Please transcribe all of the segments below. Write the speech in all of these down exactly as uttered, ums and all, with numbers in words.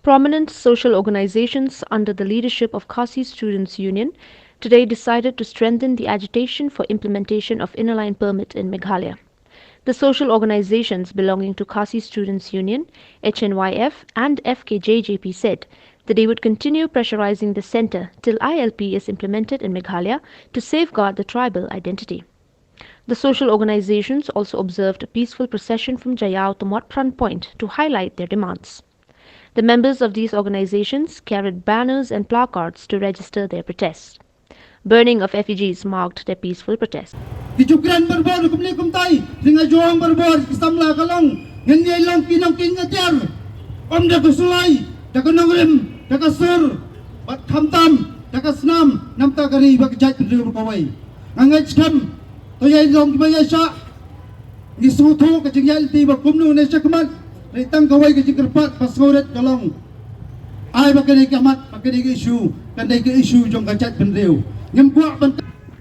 Prominent social organizations under the leadership of Khasi Students Union today decided to strengthen the agitation for implementation of Inner Line Permit in Meghalaya. The social organizations belonging to Khasi Students Union, H N Y F, and F K J J P said that they would continue pressurizing the centre till I L P is implemented in Meghalaya to safeguard the tribal identity. The social organizations also observed a peaceful procession from Jaiaw to Motphran Point to highlight their demands. The members of these organizations carried banners and placards to register their protests. Burning of effigies marked their peaceful protest. Ki ju kren barbar kumne kumtai, ring a jong barbar ki samla ka long, ngan ïai long ki nongkieng atiar. Ym da ka sulai, da ka nongrim, da ka sur, bad khamtam da ka snam, namar ka ri bad ka jaitbynriew baroh kawei. Nga ngeit skhem, to ïai long kiba ïaishah. Ngi sngewthuh ka jingïaid lynti ba kumno ne shakhmat. Hynrei tang kawei ka jingkyrpad ba sngewrit ka long, ai ba kane ka mat, ba kane ka issue kan dei ka issue jong ka jaitbynriew. Ngim kwah ban,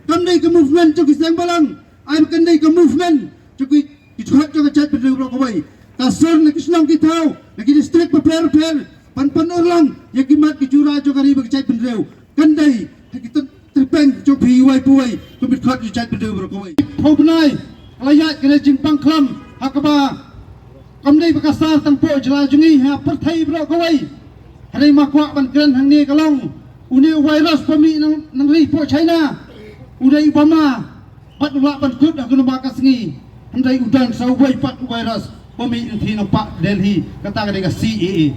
kan dei ka movement jong ki seng balang. Ai ba kan dei ka movement jong ki, ki jingkhot jong ka jaitbynriew baroh kawei. Ka sur na ki shnong ki thaw, na ki district bapher bapher, ban pynurlong ïa ki mat ki jura jong ka ri bad ka jaitbynriew. Kan dei ha ki tyn tyrpeng jong phi uwei pa uwei, kum ki khot ki jaitbynriew baroh kawei. Phew bnai ka la ïaid kane ka jingpang khlam ha kaba kam dei ba ka sar tang hapoh jylla jong ngi, ha pyrthei baroh kawei. Hynrei ma kwah ban kren hangne ka long, une u virus ba mih na, na ri hapoh China, u dei u bama, bad u lah ban kut ha kano kano ka sngi. Hynrei u don sa uwei pat u virus ba mih na ka thaiñ nongpah Delhi, kata ka dei ka C A A.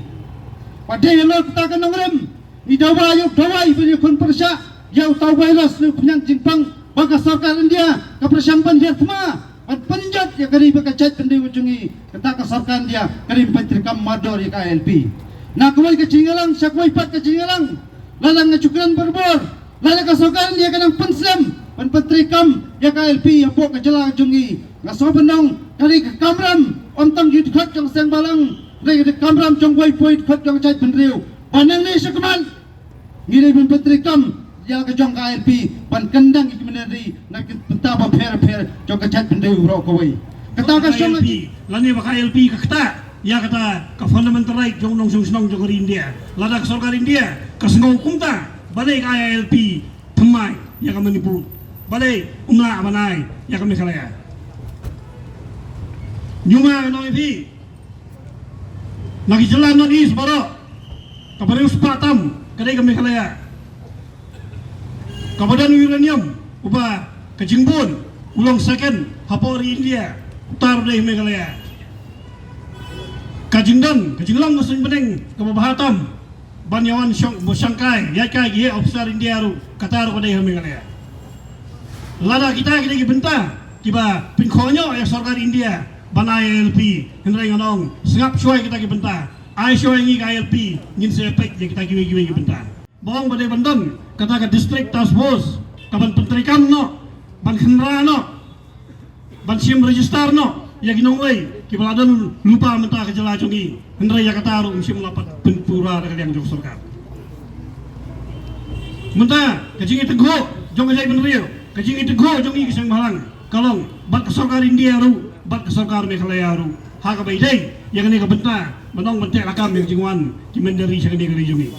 Ba dei halor kata ka nongrim, ngi dawa ïa u dawai ban ïakhun pyrshah ïa uta u virus na u khñiang jingpang ba ka sorkar India ka pyrshang ban hiar thma, ban pynjot ïa ka ri bad ka jaitbynriew jong ngi. Kata ka sorkar India ka dei ban pyntreikam mardor ïa ka I L P. Na kawei ka jingïalang sha kawei pat ka jingïalang, lada nga ju kren barbar, lada ka sorkar India ka nang pynslem ban pyntreikam ïa ka I L P hapoh ka jylla jong ngi, nga sngew ban ong ka dei ka kamram, ym tang jong ki dkhot jong ka seng balang, hynrei ka dei ka kamram jong uwei pa uwei dkhot jong ka jaitbynriew. Ba nangne shakhmat ngi dei ban pyntreikam ïa la ka jong ka I L P ban kyndang ïa ki mynder ri na ki bynta bapher bapher jong ka jaitbynriew baroh kawei. Kata ka shong I L P, lane ba ka I L P ka ktah ïa kata ka fundamental right jong u nongshong shnong jong ka ri India. Lada ka sorkar India ka sngew kumta, balei ka I L P thymmai ïa ka Manipur, balei ym lah ban ai ïa ka Meghalaya? Ngi ma ngi ong ïa phi, na ki jylla North East baroh, kaba riewspah tam ka dei ka Meghalaya. Kaba don uranium uba ka jingbun u long second hapoh ri India, uta ruh dei Meghalaya. Ka jingdon, ka jinglong ka suiñ bneng kaba bha tam ban ïa wan shong, ba shangkai ïaid kai ki officer India ruh, kata ruh ka dei ha Meghalaya. Lada kita ki dei ki bynta kiba pynkhuid noh ïa sorkar India ban ai I L P, hynrei ngan ong sngap shuwa kita ki bynta, ai shuwa ngi ka I L P, ngin sa peit ïa kita kiwei kiwei ki bynta. Ba ong ba dei ban don kata ka district task force kaban pyntreikam noh, ban khynra noh, ban shim register noh ïa ki nongwei kiba la don lypa mynta ka jylla jong ngi. Hynrei ïa kata ruh ym shym la pat pynpura da ka liang jong sorkar. Mynta ka jingïatyngkhuh jong ka jaitbynriew, ka jingïatyngkhuh jong ngi ki seng bhalang ka long bad ka sorkar India ruh, bad ka sorkar Meghalaya ruh, ha kaba ïadei ïa kane ka bynta ban ong ban teh lakam ïa ka jingwan ki mynder ri sha kane ka ri jong ngi.